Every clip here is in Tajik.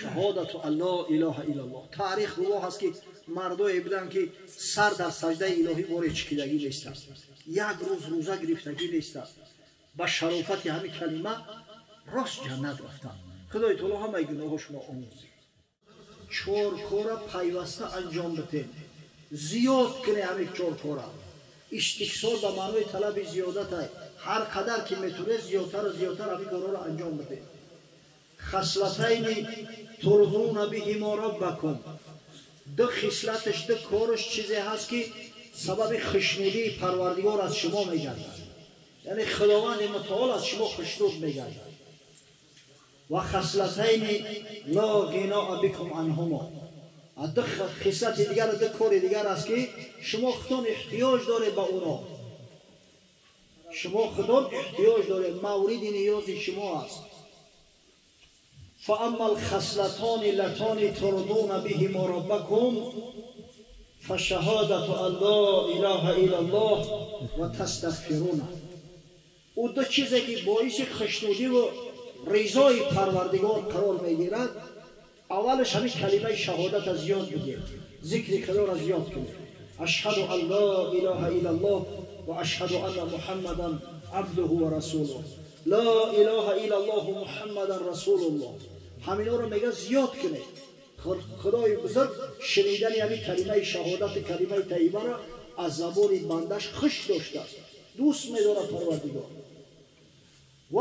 Шаҳодату ан ло илоҳа иллаллоҳ. Таърих гувоҳ аст, ки мардое буданд, ки сар дар саҷдаи илоҳӣ боре чикидагӣ нестанд, як рӯз рӯза гирифтагӣ нестанд, ба шарофати ҳамин калима рост ҷаннат рафтанд. Худои таоло ҳамаи гуноҳошонро омӯзид. Чор кора пайваста анҷом битем, зиёд кунем ҳамин чор кора. Истиксор ба маънои талаби зиёдатай, ҳар қадар ки метавонед, зиёдтару зиёдтар ҳамин корҳоро анҷом бидем. Хаслатайни турзуна биҳимо роббакум. Ду хислаташ, ду кораш чизе ҳаст, ки сабаби хушнудии Парвардигор аз шумо мегардад, яъне Худованди мутаол аз шумо хушнуд мегардад. Ва хаслатайни ло ғиноа бикум анҳумо. Ду хислати дигар, ду кори дигар аст, ки шумо худтон эҳтиёҷ доред ба уно, шумо худон эҳтиёҷ доред, мавриди ниёзи шумо аст. فأما الخصلتان اللتان ترضون بهما ربكم فشهادة أن لا إله إلا الله وتستغفرون. او دو چیزی که باعث خشنودی و رضای پروردگار قرار میگیرد، اولش همین کلمه شهادت از یاد بگیر، ذکر خدا را زیاد کنید. اشهد ان لا اله الا الله و اشهد ان محمدا عبده و رسوله، لا اله الا الله محمدا رسول الله. همینا رو میگه زیاد کنید. خدای بزرگ شنیدن همین کلمه شهادت، کلمه طیبه را از زبان بندش خوش داشته است، دوست می‌دارد پروردگار. و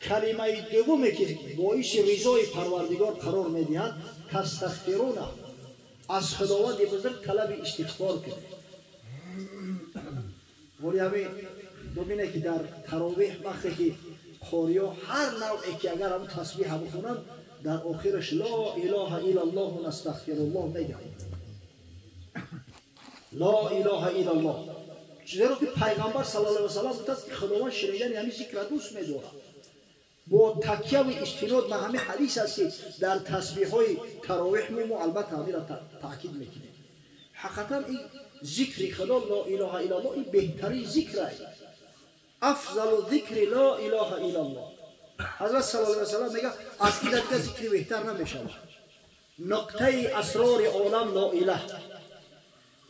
کلمه دومی که باعث رضای پروردگار قرار می‌دهد، تستغفرون، از خداوند بزرگ طلب استغفار کنید. ولی همین ببینه که در تراویح وقتی که قاریا هر نوعی که اگر هم تسبیح بخونن، در آخرش لا اله الا الله و نستغفر الله میگن. لا اله الا الله. چرا که پیغمبر صلی الله علیه و سلم گفته است که خداوند شنیدن همین ذکر را دوست می‌دارد. با تکیه و استناد به همه حدیث است که در تسبیح های تراویح ما البته همین را تاکید میکنیم. حقیقتا این ذکر خدا لا اله الا الله این بهترین ذکر است. افضل ذکر لا اله الا الله. حضرت صلی الله علیه و سلم میگه از این دیگه ذکر بهتر نمیشود. نقطه اسرار عالم لا اله،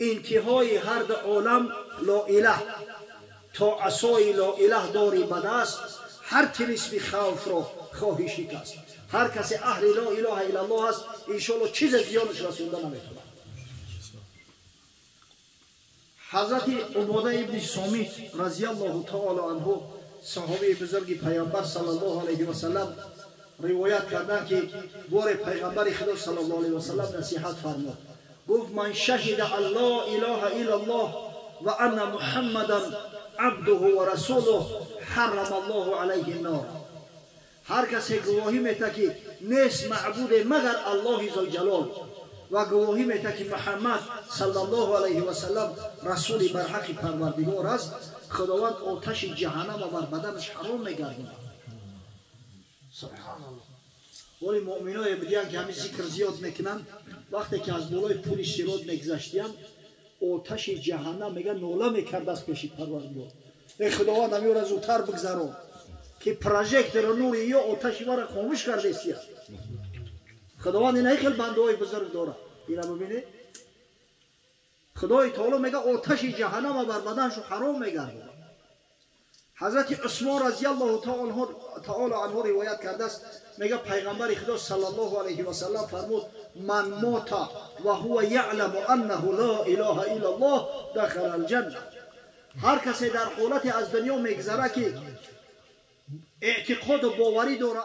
انتهای هر دو عالم لا اله. تا عصای لا اله داری به دست، هر طلسم خوف را خواهی شکست. هر کسی اهل لا اله الا الله است، انشاءالله چیز زیانش رسونده نمیتواند. حضرت عباده ابن صامت رضی الله تعالی عنه، صحابی بزرگ پیامبر صلی الله علیه و سلم، روایت کردند که بار پیغمبر خدا صلی الله علیه و سلم نصیحت فرمود، گفت من شهد ان لا اله الا الله و ان محمدا عبده و رسوله حرم الله علیه النار. هر کسی گواهی میده که نیست معبود مگر الله ذوالجلال و گواهی میده که محمد صلی الله علیه و سلم رسول برحق پروردگار است، خداوند آتش جهنم بر بدنش حرام میگرداند. سبحان الله. ولی مؤمنای بدیان که همین ذکر زیاد میکنن، وقتی که از بالای پول صراط میگذشتیان، آتش جهنم میگه ناله میکرد از پیش پروردگار، ای خداوند همین را زودتر بگذران که پروژکتور نوری یا آتش ما را خاموش کرده است. خداوند این خیلی بنده های بزرگ داره. اینا ببینید، خدای تعالی میگه آتش جهنم بر بدنش حرام میگرداند. حضرت عثمان رضی الله تعالی عنه روایت کرده است، میگه پیغمبر خدا صلی الله علیه و سلم فرمود من مات و هو یعلم انه لا اله الا الله دخل الجنه. هر کسی در حالت از دنیا میگذره که اعتقاد و باوری داره،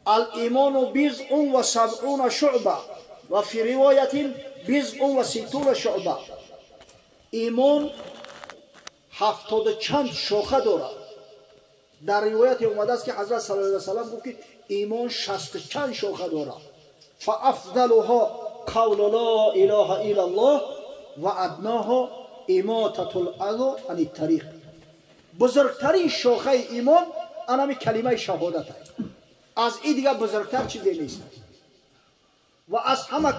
الایمان بضع و سبعون شعبه و فی روایت بضع و ستون شعبه. ایمان 70 چند شاخه دارد. در روایت اومده است که حضرت صلی الله علیه و سلم گفت که ایمان 60 چند شاخه دارد. فافضلها قول لا اله الا الله و ادناها اماطة الاذی عن الطریق. بزرگترین شاخه ایمان انمی کلمه شهادت است. از این دیگه بزرگتر چیزی نیست. و از همه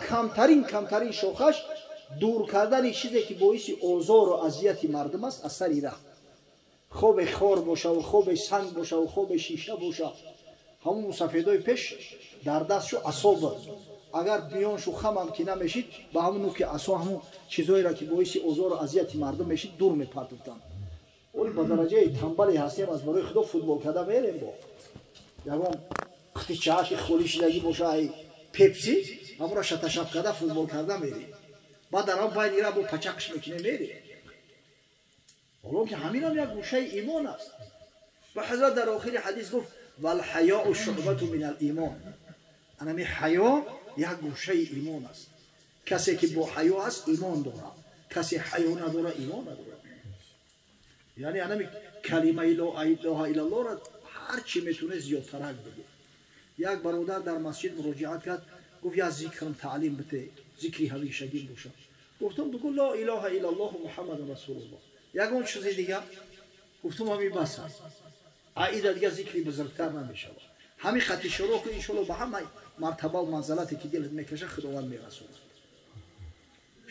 کمترین شاخش دور کردن چیزی که باعث آزار و اذیت مردم است از سر راه. Хобе хор боша ва хобе санг боша ва хобе шиша боша, ҳамун мусафедои пеш дар дастшу асо буд. Агар миёншу хамам ки намешид, ба ҳамун нуки асо ҳамун чизоеро ки боиси озору азияти мардум мешид дур мепартофтанд. Оли ба дараҷаи тамбале ҳастем, аз барои худо футбол карда мерем, бо ягон қутичааки холӣ шидагӣ боша, ай пепси ҳамура шаташаб карда футбол карда мерем. Баъд дар ҳам байнира бо пачақш мекунем, мерем. Ҳоло ки ҳаминам як гӯшаи имон аст. Ва ҳазрат дар охири ҳадис гуфт: валҳаёу шуъбату мин алимон. Анами ҳаё як гӯшаи имон аст. Касе ки бо ҳаё аст, имон дорад. Касе ҳаё надорад, имон надорад. Яъне анами калимаи ло илоҳа иллаллоҳро ҳар чӣ метавонед зиёдтарак бигӯ. Як бародар дар масҷид муроҷиат кард, гуфт: я зикрам таълим бите, зикри ҳамешагӣ бошад. Гуфтам: бигӯ ло илоҳа иллаллоҳу муҳаммадун расулуллоҳ. Ягон чизи дига? Гуфтам: ҳамин бас аст. Аида дига зикри бузургтар намешавад. Ҳамин хати шурӯъ кун, иншоалло ба ҳама мартабаву манзалате ки дилат мекашад, худованд мерасонад.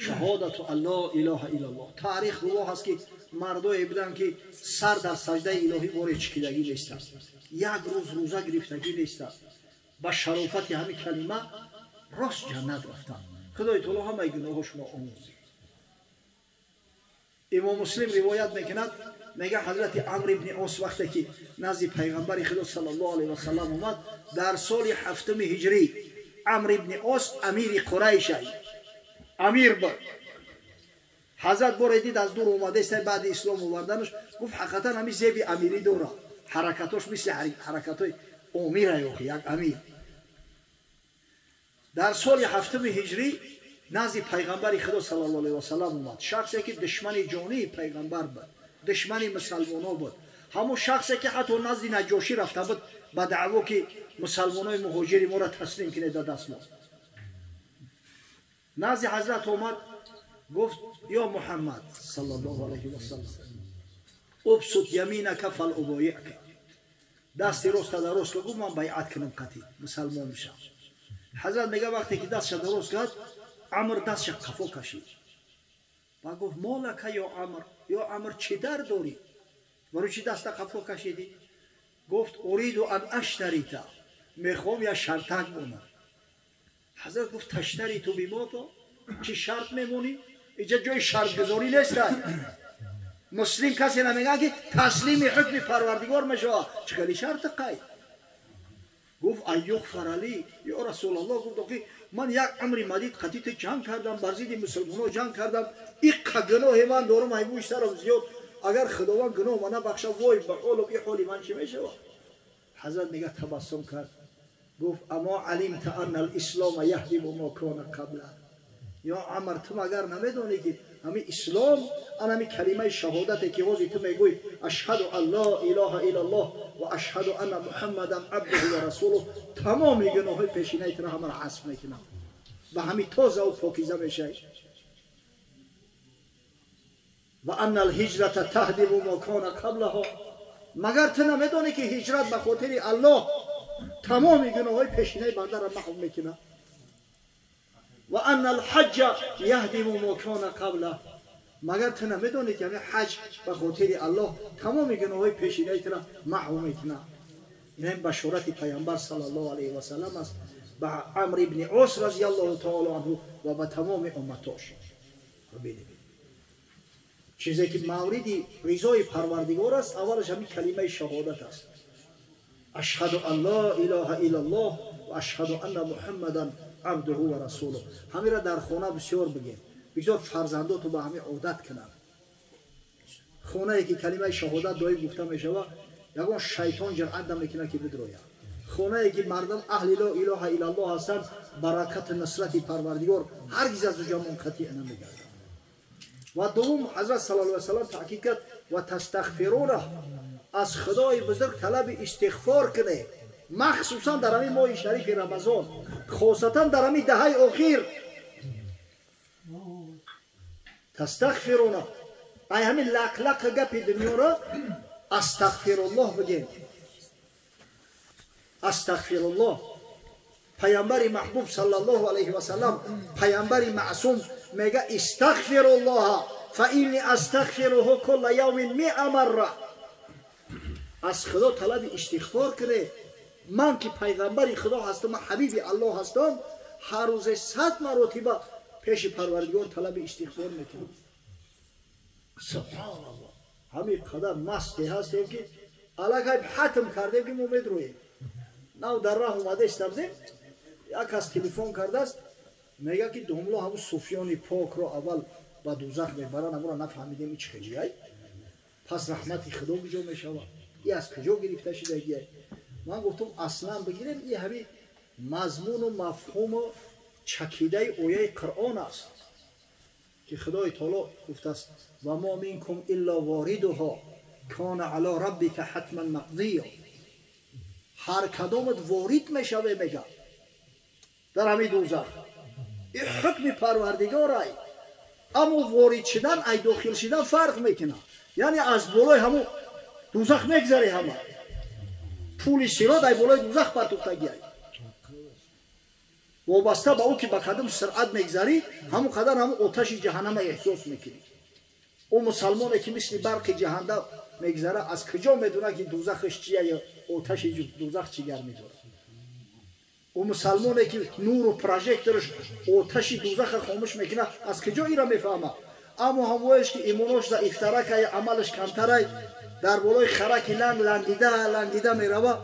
Шаҳодату ан ло илоҳа иллаллоҳ. Таърих гувоҳ аст ки мардое буданд ки сар дар саҷдаи илоҳӣ боре чикидагӣ нестанд, як рӯз рӯза гирифтагӣ нестанд, ба шарофати ҳамин калима рост ҷаннат рафтанд. Худои таоло ҳамаи гуноҳошонро омӯзид. Имом Муслим ривоят мекунад, мега ҳазрати Амр ибни Ос вақте ки назди пайғамбари худо саллаллоҳу алайҳи васаллам омад дар соли 7 ҳиҷрӣ, Амр ибни Ос амири Қурайшай, амир буд. Ҳазрат боре дид аз дур омадааст, баъди ислом оварданаш, гуфт: ҳақиқатан ҳамин зеби амирӣ дорад, ҳаракатош мисли ҳаракатҳои омира, ёхи як амир. Дар соли 7 ҳиҷрӣ назди пайғамбари худо саллаллоҳу алайҳи васаллам омад шахсе ки душмани ҷонии пайғамбар буд, душмани мусалмоно буд, ҳамон шахсе ки ҳатто назди Наҷошӣ рафта буд ба даъво ки мусалмонои муҳоҷири моро таслим кунед да даст мо. Назди ҳазрат омад, гуфт: ё Муҳаммад саллаллоҳу алайҳи васаллам, убсут яминака фалубоиъка, дасти роста дароз ка. Гуфт: ман байъат кунам, қатӣ мусалмон мешавам. Ҳазрат мега вақте ки дастша дароз кард, Амр дастша қафо кашид ва гуфт: молака ё Амр, ё Амр, чӣ дар дорӣ, барои чӣ даста қафо кашидӣ? Гуфт: уриду ан аштарита, мехоҳам як шартак монам. Ҳазрат гуфт: таштариту бимото, чӣ шарт мемонӣ? Иҷа ҷои шартгузорӣ нестай. Муслим касе намегӯяд ки таслими ҳукми парвардигор мешавад, чӣ хели шарти қайд? Гуфт: ан юғфара ли ё расулаллоҳ. Гуфт: охи ман як умри мадид қатӣ ту ҷанг кардам, бар зидди мусулмоно ҷанг кардам, иққа гуноҳи ман дорам, айбӯи сарам зиёд, агар худованд гуноҳ ма набахша, вой ба ҳолам, и ҳоли ман чӣ мешавад? Ҳазрат мега табассум кард, гуфт: амо алимта анна алислома яҳдиму мо кона қабла, ё Амр, ту магар намедонӣ ки ҳамин ислом, ан ҳамин калимаи шаҳодате ки ҳозир ту мегӯй, ашҳаду ан ло илоҳа иллаллоҳ ва ашҳаду анна муҳаммадан абдуҳу ва расулуҳ, тамоми гуноҳҳои пешинаи туро ҳамаро ҳазф мекунам, ба ҳамин тозаву покиза мешавӣ. Ва анна алҳиҷрата таҳдиму мо кона қаблаҳо, магар ту намедонӣ ки ҳиҷрат ба хотири Аллоҳ тамоми гуноҳҳои пешинаи бандаро маҳв мекунад? Ва анна алҳаҷҷа яҳдиму мо кона қабла, магар ту намедонӣ ки ҳамин ҳаҷ ба хотири Аллоҳ тамоми гуноҳҳои пешинаи туро маҳв мекунад? Ин башорати пайғамбар саллаллоҳу алайҳи васаллам аст ба Амр ибни Ос разияллоҳу таоло анҳу ва ба тамоми умматош. Бибинед, чизе ки мавриди ризои парвардигор аст, аввалаш ҳамин калимаи шаҳодат аст: ашҳаду ан ло илоҳа иллаллоҳ ва ашҳаду анна муҳаммадан абдуҳу ва расулуҳ. Ҳаминро дар хона бисёр бигем, бисёр фарзандоту ба ҳамин одат кунанд. Хонае ки калимаи шаҳодат доим гуфта мешавад, ягон шайтон ҷуръат намекунад ки бидрояд. Хонае ки мардум аҳли ло илоҳа иллаллоҳ ҳастанд, баракату нусрати парвардигор ҳаргиз аз уҷа мунқатиъ намегардад. Ва дуввум, ҳазрат саллаллоҳу алайҳи васаллам таъкид кард: ва тастағфирунаҳ, аз худои бузург талаби истиғфор кунед, махсусан дар ҳамин моҳи шарифи Рамазон, хосатан дар ҳамин даҳаи охир. Тастағфируна, ай ҳамин лақлақа гапи дунёро астағфируллоҳ бигем. Астағфируллоҳ. Пайғамбари маҳбуб саллаллоҳу алайҳи васаллам, пайғамбари маъсум мега: истағфируллоҳа фа инни астағфируҳу кулла явмин миа марра. Аз Худо талаби истиғфор кунед. Ман ки пайғамбари Худо ҳастам, ман ҳабиби Аллоҳ ҳастам, ҳар рӯзе 100 маротиба пеши Парвардигор талаби истиғфор мекунам. Субҳоналлоҳ. Ҳамин қадар масте ҳастем ки аллакай ҳатм кардем ки мо медроем. Нав дар раҳ омада истабдем, як кас телефон кардааст, мега ки домло ҳамун суфиёни покро аввал ба дузах мебаранд, амро нафаҳмидем ин чӣ хелияй. Пас раҳмати Худо куҷо мешавад? И аз куҷо гирифта шидагиай? Ман гуфтам аслан бигирем, и ҳамин мазмуну мафҳуму чакидаи ояи Қуръон аст ки Худои таоло гуфтааст: ва мо минкум илла воридуҳо кана ало раббика ҳатман мақзия. Ҳар кадомат ворид мешаве, мега, дар ҳамин дузах. Ин ҳукми Парвардигорай. Аммо ворид шудан ай дохил шудан фарқ мекунад. Яъне аз болои ҳамун дузах мегзаре ҳама. Пули сирот ай болои дузах партухтагиай. Вобаста ба ӯ ки ба кадом суръат мегзарӣ, ҳамон қадар ҳамон оташи ҷаҳаннама эҳсос мекунӣ. Ӯ мусалмоне ки мисли барқи ҷаҳанда мегзара, аз куҷо медонад ки дузахаш чия ё оташи дузах чӣ гармӣ дорад? Ӯ мусалмоне ки нуру прожектораш оташи дузаха хомӯш мекунад, аз куҷо ира мефаҳмад? Аммо ҳамвоеш ки имонош заифтаракай, амалаш камтарай, дар болои хараки ланг лангида лангида мерава.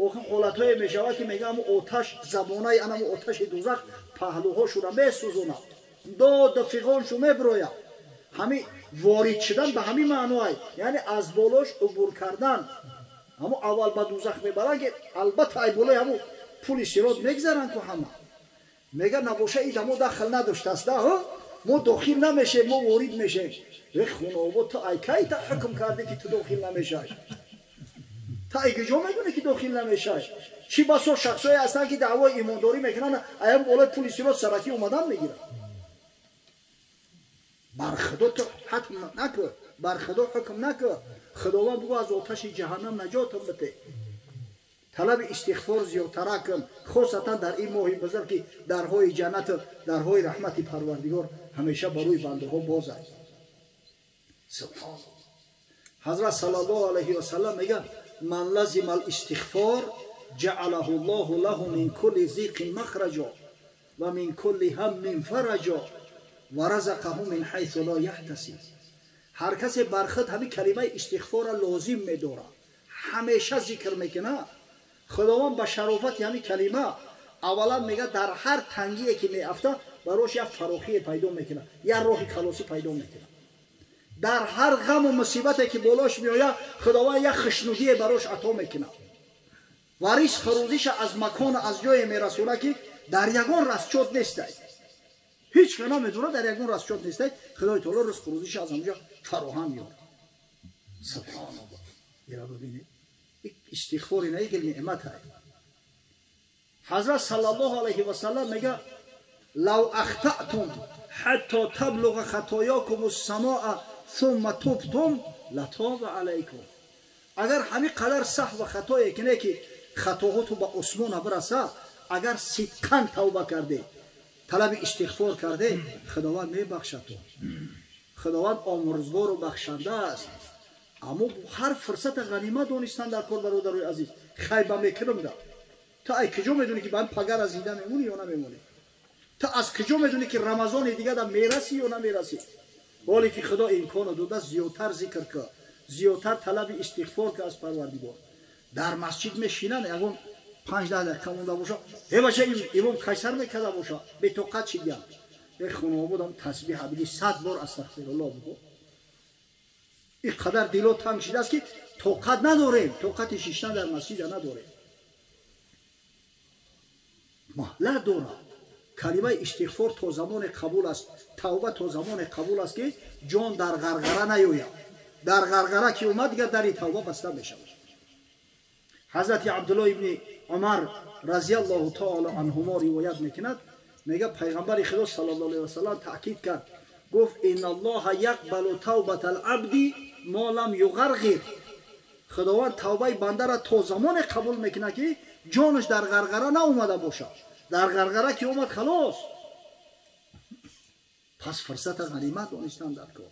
Охир ҳолатҳое мешавад ки мега ҳамун оташ забонаи анамо оташи дузах паҳлӯҳошура месӯзонад, доду фиғоншу мебирояд. Ҳамин ворид шудан ба ҳамин маъноай, яъне аз болош убур кардан. Ҳамун аввал ба дузах мебаранд ки албатта ай болои ҳамун пули сирот мегзаранд ку ҳама. Мега набоша ида мо дахл надоштаст, мо дохил намешем, мо ворид мешем. Э хунобо, ту ай кай та ҳукм кардӣ ки ту дохил намешай? Та ай куҷо медонӣ ки дохил намешай? Чӣ басо шахсое ҳастанд ки даъвои имондорӣ мекунанд, аям болои пули сирот саракӣ омадан мегиранд. Бар Худо ту ҳатм накун, бар Худо ҳукм накун. Худованд бугӯ аз оташи ҷаҳаннам наҷотам бите. Талаби истиғфор зиёдтара кун, хосатан дар ин моҳи бузург ки дарҳои ҷаннату дарҳои раҳмати Парвардигор ҳамеша ба рӯи бандаҳо боз аст. Субҳоналлоҳ. Ҳазрат саллаллоҳу алайҳи васаллам мегӯяд: ман лазима алистиғфор ҷаалаҳу ллоҳу лаҳу мин кулли зиқин махраҷо ва мин кулли ҳаммин фараҷо ва разақаҳу мин ҳайсу ло яҳтасиб. Ҳар касе бар худ ҳамин калимаи истиғфорро лозим медорад, ҳамеша зикр мекунад, Худованд ба шарофати ҳамин калима аввалан мегӯяд дар ҳар тангие ки меафтад барош як фарохие пайдо мекунад, як роҳи халосӣ пайдо мекунад. Дар ҳар ғаму мусибате ки болош меояд, Худованд як хушнудие барош ато мекунад ва ризқу рӯзиша аз макону аз ҷое мерасонад ки дар ягон расчот нестай. Ҳеҷ ка намедонад дар ягон расчот нестай, Худои таоло ризқу рӯзиша аз ҳамҷо фароҳам меорад. Субҳоналлоҳ. Ира бибинед, истиғфор ина як неъмат ай. Ҳазрат саллаллоҳу алайҳи васаллам мега: лав ахтатум ҳатто таблуға хатоёкум ссамоа сумма тубтум латоба алайкум. Агар ҳамин қадар саҳва хатое кине ки хатоҳоту ба осмона бираса, агар сидқан тавба карде, талаби истиғфор карде, Худованд мебахшад ту. Худованд омӯрзгору бахшанда аст. Аммо ҳар фурсата ғанимат донистан дар кор, бародарои азиз. Хайба мекунам да. Ту ай куҷо медонӣ ки ба ҳам пагара зинда мемонӣ ё намемонӣ? Ту аз куҷо медонӣ ки Рамазони дига да мерасӣ ё намерасӣ? Ҳоле ки Худо имконо дода, зиёдтар зикр кун, зиёдтар талаби истиғфор кун аз Парвардигор. Дар масҷид мешинанд, ягон 5-10 дақиқа монда боша, э бача, имом кайсар мекарда боша, бетоқат шидиям. Э хонободам тасбиҳ биги, 100 бор астағфируллоҳ бугӯ. Ин қадар дило танг шидааст ки тоқат надорем, тоқати шиштан дар масҷида надорем. Маҳлат дорад. Калимаи истиғфор то замоне қабул аст, тавба то замоне қабул аст ки ҷон дар ғарғара наёяд. Дар ғарғара ки омад, дигар дари тавба баста мешавад. Ҳазрати Абдуллоҳ ибни Умар разияллоҳу таоло анҳумо ривоят мекунад, мега пайғамбари Худо саллаллоҳу алайҳи васаллам таъкид кард, гуфт: инналлоҳа яқбалу тавбатал абди мо лам юғарғир. Худованд тавбаи бандаро то замоне қабул мекунад ки ҷонаш дар ғарғара наомада бошад. Дар ғарғара ки омад, халос. Пас фурсата ғанимат донистан дар кор.